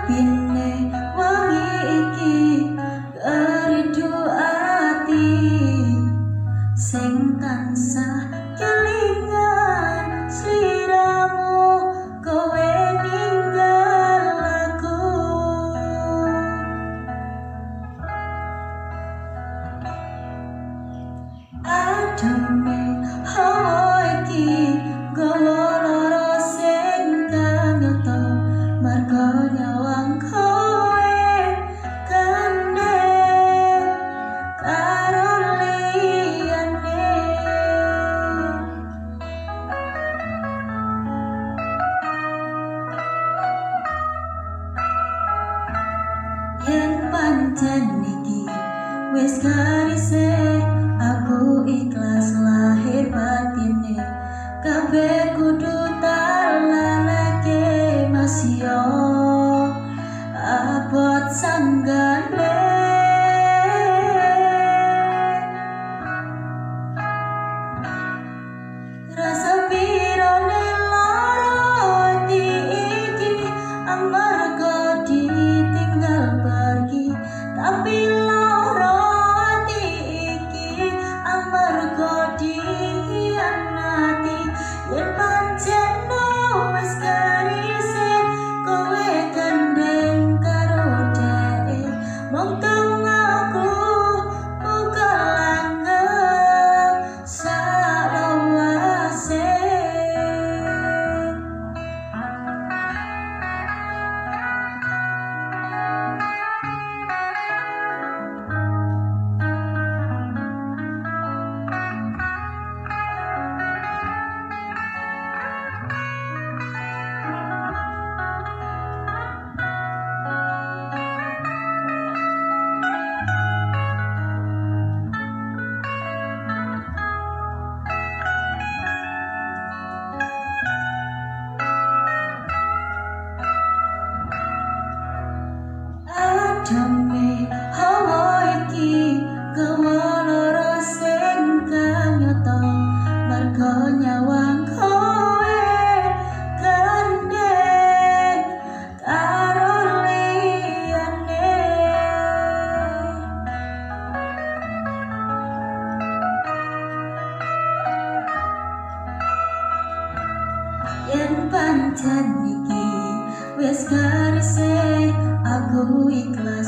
Sepine wengi iki kerindu ati sing tansah kelingan sliramu kowe ninggal aku. Ademe hawa iki gawa lara sing kanyata marga nyawang kowe gandeng karo liyane. Yen pancen iki wis garise aku ikhlas lahir batine kabeh kudu talalake masio abot sanggane. Rasa pirone lara ati iki amarga ditinggal pergi, tapi lara ati iki amarga dikhianati. Yen pancen wis garise kowe gandeng karo dheke, mung tau ngaku muka langgeng salawase. Ademe hawa iki gawa lara sing kanyata marga nyawang kowe gandeng karo liyane. Yen pancen iki wis garise aku ikhlas